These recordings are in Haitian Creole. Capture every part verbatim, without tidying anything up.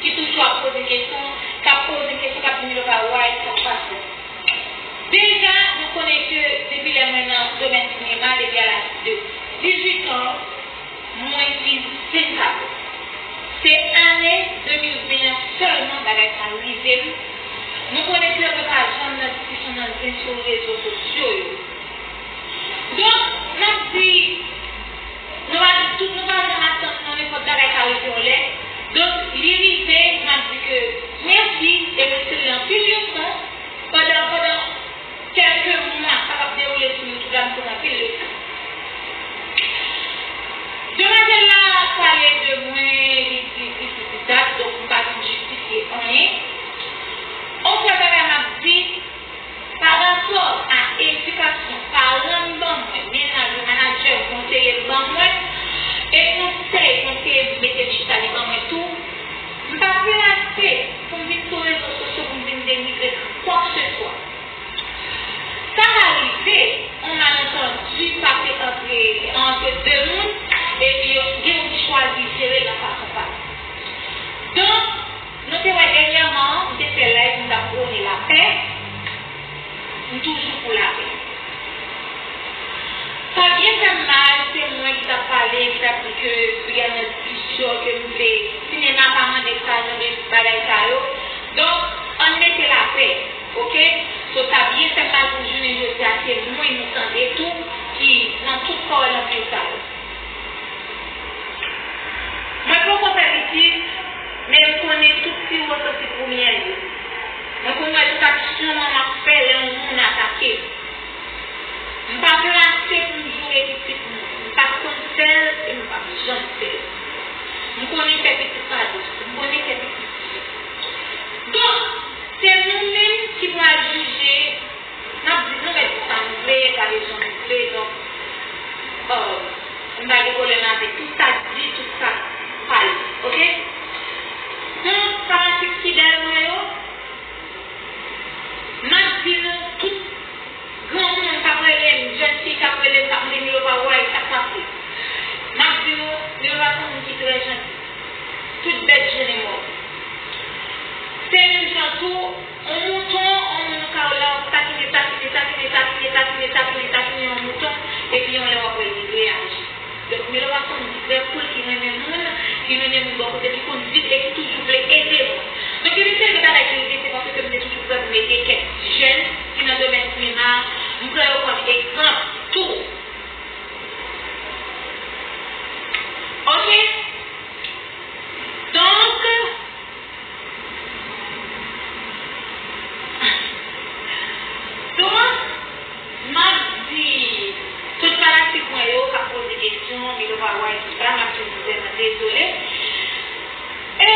ki toujou ap poze kesyon, k ap poze kesyon, k ap di Milova why sa k pase. Deja, nou konnen ke depi lè mwen nan domèn sinema, depi a laj de dizuit an, mwen fin senn tablo. Se ane de mil ven an sèlman bagay sa rive m. Nou konnen ke mwen pa janm nan diskisyon nan zen sou rezo sosyo yo. Donk, m ap di, nou pa, tout, nou pa janm atann nan nenpòt bagay ka rive yon lè. Donk, li rive, m ap di ke mèsi, e mwen selebre anpil leson. Pandan, pandan kèlke mwa sa p ap dewoule sou YouTube la, m konnen anpil leson. Demwazèl la pale de mwen, li di, li di, li dat, donk m pa vin jistifye anyen. On sèl bagay m ap di, pa rapò a edikasyon paran m ban mwen, mennaj mwen, manadjè m, konseye m ban mwen, e konsèy konseye m mete m chita li ban mwen tou, m pa plase pou m vin sou rezo sosyo pou m vin denigre kwa ke se swa. Sa ka rive, yon malantandi pase antre, antre de moun, epi yo, gen moun ki chwazi jere l nan fason pa yo. Donk, nou te wè dènyèman, m te fè live, m t ap pwone lapè, m toujou pou lapè. Sa byen fè m mal, se mwen ki t ap pale, ki t ap di ke Brianna di plis yo, ke m vle, sinema pa mande sa, jan de bagay sa yo. Donk, ann mete lapè. Oke? So, sa byen fè m mal pou jounen jodi a, se mwen nou tande tou ki nan tout pawòl anpil sa yo. Mwen poko fè pitit, men m konnen tout siwo santi pou myen yo. Mwen konn wè tout aksyon an m ap fè lè yon moun atake m. M pa plase pou m joure pitit moun. M pa t konn fè l e m p ap janm fè l. M konnen fè pitit pa dous. M konnen fè pitit difisil. Donk, se nou menm ki pral jije, n ap di, nou mèt di sa nou vle, pale jan nou vle, donk, m pa gen pwoblèm avèk tout sa k di, tout sa k pale, oke? Donk, fanatik fidèl mwen yo, m ap di nou tout, granmoun k ap rele m, jèn fi k ap rele m, k ap mande Milova why sa k pase. M ap di nou, Milova se yon moun ki trè janti. Tout bèt je ne mòd. Se menm jan tou, yon mouton, yon moun ou ka wè la, w ap takine, takine, takine, yon mouton, epi yon lè w ap wè li reyaji. Donk, Milova se yon moun ki trè cool, ki renmen moun, ki renmen moun bò kote l, ki konn vit e ki toujou vle ede moun. Donk, gen yon seri de bagay ki rive, se paske m te toujou prè pou m ede kèk jèn ki nan domèn sinema, m prè yo kòm egzanp tou. Oke? Donk, Donk, m ap di tout fanatik mwen yo k ap poze kesyon, Milova why tout sa, m ap di nou vrèman dezole. E,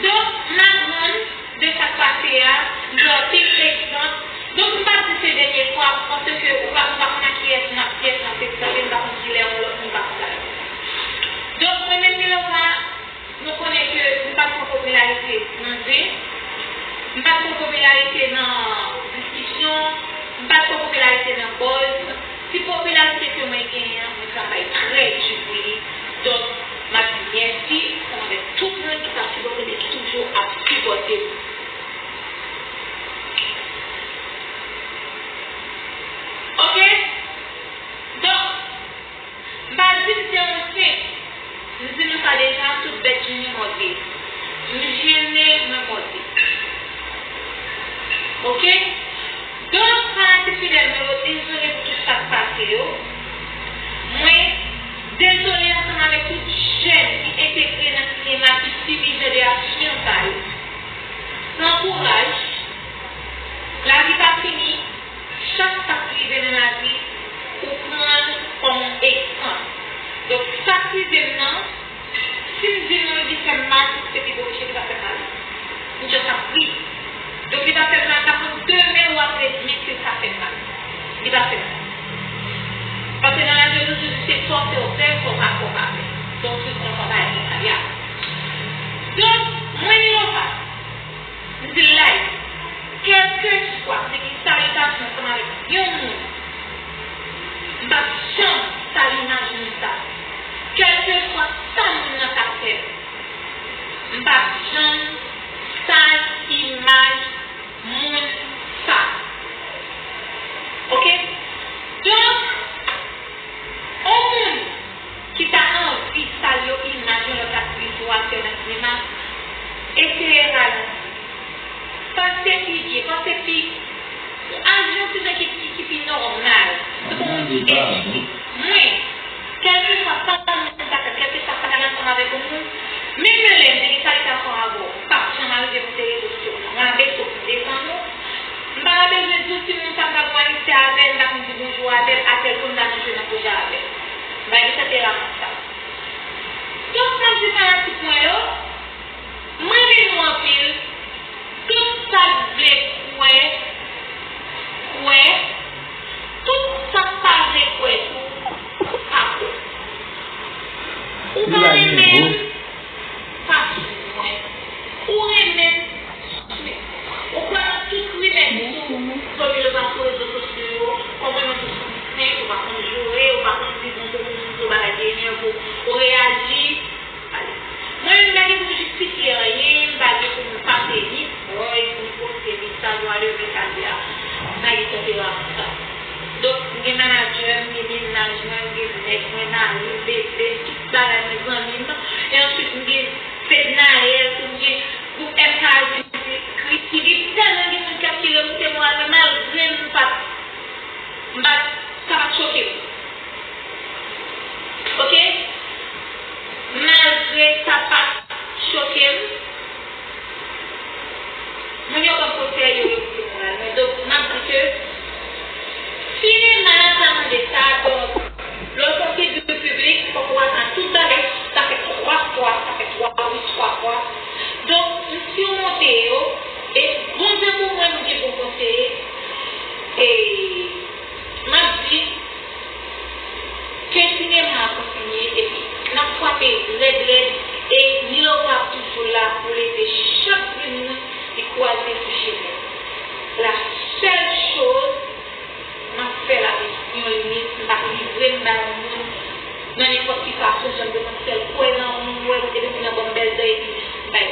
donk, m aprann de sa k pase a, m pran anpil egzanp. Donk, m pa di se dènye fwa, paske ou pa, m pa konn a kiyès m ap, kiyès m ap egzanpe, m pa konn kilè yon lòt moun pa konn sa. Donk, mwen menm, Milova, nou konnen ke m pa t pran popilarite nan zen, m pa t pran popilarite nan diskisyon, m pa t pran popilarite nan buzz. Ti popilarite ke mwen genyen an, mwen travay trè di pou li. Donk, m ap di mèsi ansanm avèk tout moun ki t ap sipòte m e ki toujou ap sipòte m. Oke? Donk, m pa di m se yon sent. M di nou sa deja, tout bèt je ne mòde. M je ne mòde. Oke? Donk, fanatik fidèl mwen yo, dezole pou tout sa k pase yo. Mwen dezole ansanm avèk tout jèn ki entegre nan sinema, ki sibi jan de aksyon sa yo. Pran kouraj. Lavi pa fini. Chak sa k rive nan lavi, ou pran l kòm yon egzanp. Donk, sa k rive m nan, si m di nou li fè m mal, se pi gwo peche ki pa fè m mal. M just ap ri. Donk, li pa fè m mal, pa kont demen w ap regrèt ke sa fè m mal. Li pa fè m mal. Paske nan ladyo nou toujou se fò fè w pè, fò pa fè w pa pè. Donk, se yon fò pa fè w mal. Donk, mwen, Milova, m di l live. Kèlkeswa m te gen salitasyon ansanm avèk yon moun, m p ap janm Mwen, kèlkeswa sa m ta fè, kèlkeswa sa k ansanm avèk yon moun, menm lè m te gen salitasyon avè w, m p ap janm arive monte rezo sosyo. Mwen abeso pou m desann ou. M pa ta bezwen di w si moun sa m ta gon amistye avè l, m ta konn di bonjou avè l, atèl kou m ta konn jwe nan pwojè avè l. M pa gen tanperaman sa. Donk, m ap di fanatik mwen yo, m renmen nou anpil. Tout sa k vle kwè, kwè. Tout sa k pa vle kwè tou, pa kwè. Ou pa renmen m, pa swiv mwen. Ou renmen m, swiv mwen. Ou kwè nan tout rimè ki sou, sou rezo sosyo yo, konprann yo sou senp, ou pa konn joure, ou pa konn di bonjou pou moun, ou bagay ki enerve w, ou reyaji. Mwen menm, m pa gen pou m jistifye anyen, m pa gen pou m pase ni pòz, ni poste mesaj, whatever sa ye a. M pa gen tanperaman sa. Donk, m gen manadjè m, m gen mennaj mwen, m gen nèg mwen, mari m, bebe m, tout bagay mwen, zanmi m. E answit, m gen Fednaelle, m gen gwoup M K J, m gen Chrissy, gen tèlman gen moun k ap ki remoute moral mwen, malgre m pa t, m pa t, sa pa t choke m. Oke? Malgre sa pa t choke m, moun yo pran konsèy yo, yo kite moral mwen. Donk, m ap di ke sinema a pa mande sa. Donk, lè w sòti di piblik, fòk ou atann tout bagay, sa fè twa fwa, sa fè twa, wi, twa fwa. Donk, m simonte yo, e Bondye pou mwen, m gen bon konseye. E m ap di, ke sinema a kontinye, epi n ap frape rèd rèd, e Nilova ap toujou la pou l ede chak grenn moun li kwaze sou chemen. La sèl choz, m ap fè l avèk yon limit, m p ap livre m bay yon moun nan nenpòt ki fason, jan m te konn fè l kwè nan yon moun, m wè l, epi moun nan ban m bèl dan, epi m bay